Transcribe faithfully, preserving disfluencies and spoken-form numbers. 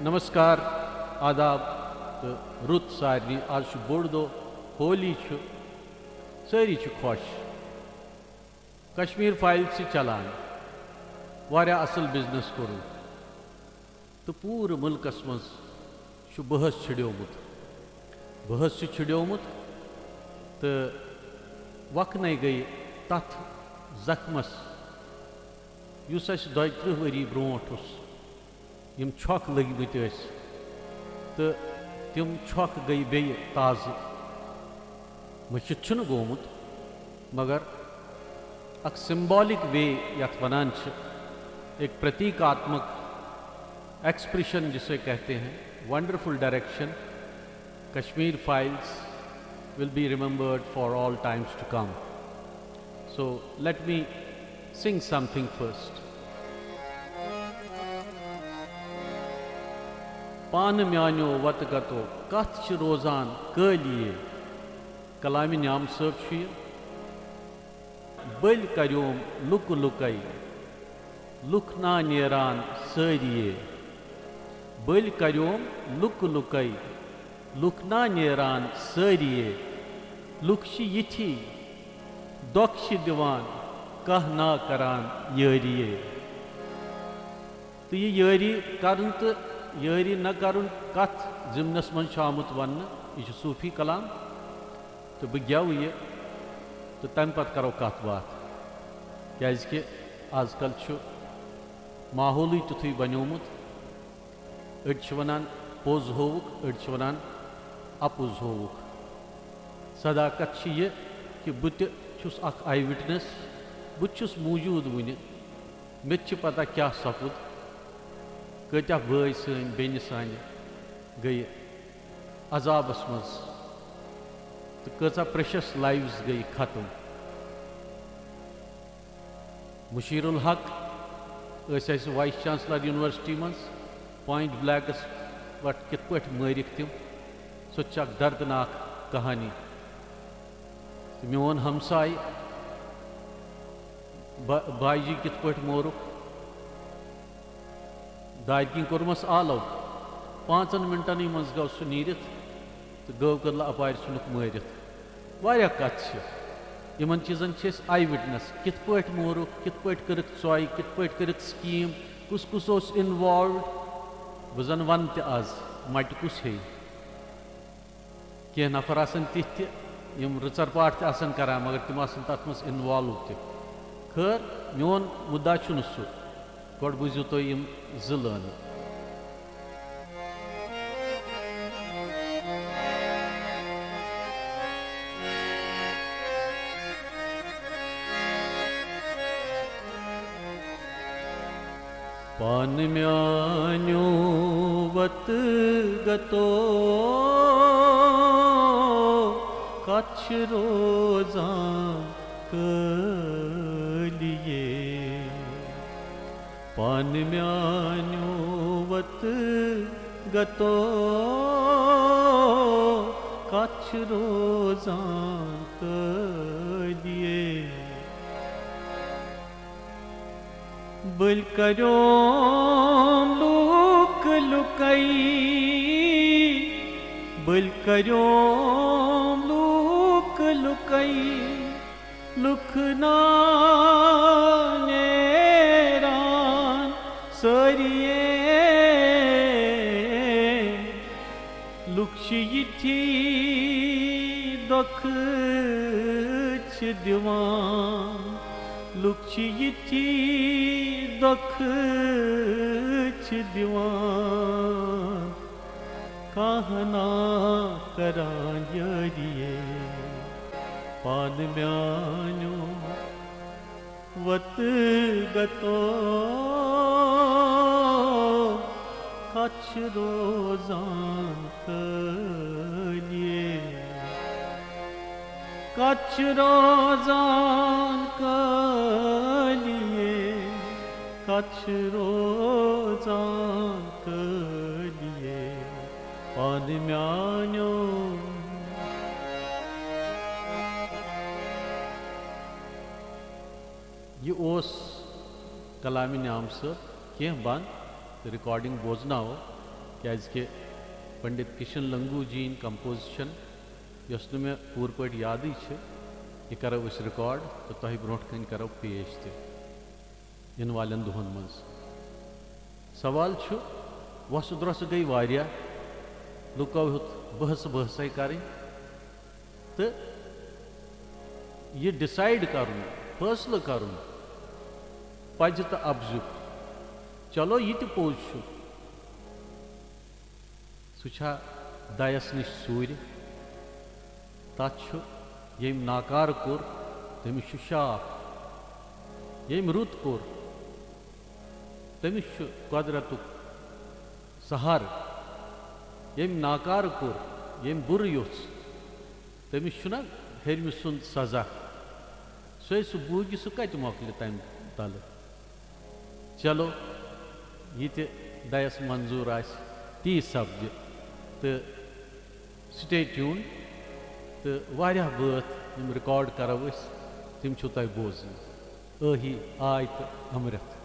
نمسکار، آداب تہٕ رُت سارنٕے۔ آز چھُ بوٚڑ دۄہ، ہولی چھُ، سٲری چھِ خۄش۔ کشمیر فایلز چھِ چلان، واریاہ اصل بزنس کوٚرُن تہٕ پوٗرٕ مُلکس منٛز چھُ بحث چھِڑیومُت۔ بحث چھُ چھِڑیومُت تہٕ وۄکھنَے گٔیہِ تتھ زخمس، یُس اسہِ دۄیہِ ترٕٛہ ؤری برونٛٹھ اوس۔ یِم چھۄکھ لٔگۍ مٕتۍ ٲسۍ تہٕ تِم چھۄکھ گٔیہِ بیٚیہِ تازٕ۔ مٔشِتھ چھُنہٕ گوٚمُت، مگر اکھ سمبولک وے یتھ ونان چھِ، ایک پرتیکاتمک ایکسپریشن جسے کہتے ہیں، wonderful direction. Kashmir Files will be remembered for all times to come. So let me sing something first. پانہٕ میانیو وتہٕ گتو کتھ چھِ روزان کٲلیے۔ کلامِ نیام صٲب چھُ یہِ۔ بٔلۍ کریوم لُکہٕ لُکے، لُکھ نا نیران سٲریے۔ بٔلۍ کریوم لُکہٕ لُکے، لُکھ نا نیران سٲریے۔ لُکھ چھِ یِتھی، دۄکھ چھِ دِوان، کانٛہہ نا کران یٲریے۔ تہٕ یہِ یٲری کرُن تہٕ یٲری نہ کرُن کتھ ضمنس منٛز چھُ آمُت وننہٕ؟ یہِ چھُ صوٗفی کلام۔ تہٕ بہٕ گٮ۪وٕ یہِ تہٕ تمہِ پتہٕ کرو کتھ باتھ، کیازِ کہِ آز کل چھُ ماحولٕے تیُتھُے بنیومُت۔ أڑۍ چھِ ونان پوٚز ہووُکھ، أڑۍ چھِ ونان اپُز ہووُکھ۔ صداقت چھِ یہِ کہِ بہٕ تہِ چھُس اکھ آئی وِٹنس، بہٕ تہِ چھُس موٗجوٗد وُنہِ۔ مےٚ تہِ چھِ پتہ کیٛاہ سپُد، کۭتیٛاہ بٲے سٲنۍ، بیٚنہِ سانہِ گٔیہِ عذابس منٛز تہٕ کۭژاہ پریشس لایوز گٔیہِ ختم۔ مشیر الحق ٲسۍ اَسہِ وائس چانسلر یونیورسٹی منٛز، پوائنٹ بلینکس پٮ۪ٹھ کِتھ پٲٹھۍ مٲرِکھ تِم، سۄ تہِ چھِ اکھ دردناک کہانی۔ تہٕ میون ہمساے با-، باجی کِتھ پٲٹھۍ مورُکھ، دارِ کِنۍ کوٚرمَس آلو، پانٛژن منٹنٕے منٛز گوٚو سُہ نیٖرِتھ تہٕ گٲو کٔدلہٕ اپارِ ژھُنُکھ مٲرِتھ۔ واریاہ کتھٕ چھِ۔ یِمن چیٖزن چھِ أسۍ آئی وِٹنس۔ کِتھ پٲٹھۍ مورُکھ، کِتھ پٲٹھۍ کٔرٕکھ ژۄے، کِتھ پٲٹھۍ کٔرٕکھ سکیٖم، کُس کُس اوس انوالوڈ۔ بہٕ زن ونہٕ تہِ آز، مٹہِ کُس ہیٚیہِ۔ کینٛہہ نفر آسن تِتھۍ تہِ، یِم رٕژر پاٹھۍ تہِ آسن کران، مگر تِم آسن تتھ منٛز انوالو تہِ۔ خٲر، میون مُدا چھُنہٕ سُہ۔ گۄڈٕ بوٗزِو تُہۍ یِم زٕ لٲنہٕ۔ پانہٕ میٛانیو وتہٕ گتو کتھ چھِ روزان کٲلیے۔ پانہٕ میٛانیو وتہٕ گتو کتھ چھِ روزان کٲلیے۔ بٔلۍ کریوم لوٗکہٕ لُکے، بٔلۍ کریوم لوٗکہٕ لُکے، لُکھ نا نیران سٲریے۔ لُکھ چھِ یِتھی دۄکھٕ چھِ دِوان، لُکھ چھِ یِتھی دۄکھٕ چھِ دِوان، کانٛہہ نا کران یٲریے۔ پانہٕ میٛانیو وتہٕ گتو کتھ چھِ روزان کٲلیے، کتھ چھِ روزان کٲلیے، کتھ چھِ روزان کٲلیے۔ پانہٕ میٛانیو۔ یہِ اوس کلامِ نیام صٲب، کینٛہہ بند تہٕ ریکارڈنگ بوزناوو۔ کیٛازِکہِ پنڈت کشن لنگو جی یِن کمپوزیشن، یۄس نہٕ مےٚ پوٗرٕ پٲٹھۍ یادٕے چھِ، یہِ کرو أسۍ ریکارڈ تہٕ تۄہہِ برونٛٹھ کنہِ کرو پیش تہِ یِنہٕ والٮ۪ن دۄہن منٛز۔ سوال چھُ، وۄسہٕ درۄسہٕ گٔے واریاہ، لُکو ہیوٚت بحث بحثے کرٕنۍ، تہٕ یہِ ڈیسائیڈ کرُن، فٲصلہٕ کرُن پزِ تہٕ اپزُک۔ چلو، یہِ تہِ پوٚز چھُ، سُہ چھا دَیَس نِش سوٗرِ؟ تَتھ چھُ، ییٚمۍ ناکار کوٚر، تٔمِس چھُ شاپھ۔ ییٚمۍ رُت کوٚر، تٔمِس چھُ قۄدرَتُک سہارٕ۔ ییٚمۍ ناکار کوٚر، ییٚمۍ بُرٕ یوٚژھ، تٔمِس چھُنہ ہیٚرمہِ سُنٛد سزا۔ سُے سُہ بوٗگہِ، سُہ کَتہِ مۄکلہِ تَمہِ تَلہٕ؟ چلو، یہِ تہِ دَیَس منظوٗر آسہِ، تی سپدِ۔ تہٕ stay tuned، تہٕ واریاہ بٲتھ یِم ریکارڈ کَرو أسۍ، تِم چھِو تۄہہِ بوزٕنۍ۔ ٲہی آے تہٕ اَمرٮ۪تھ۔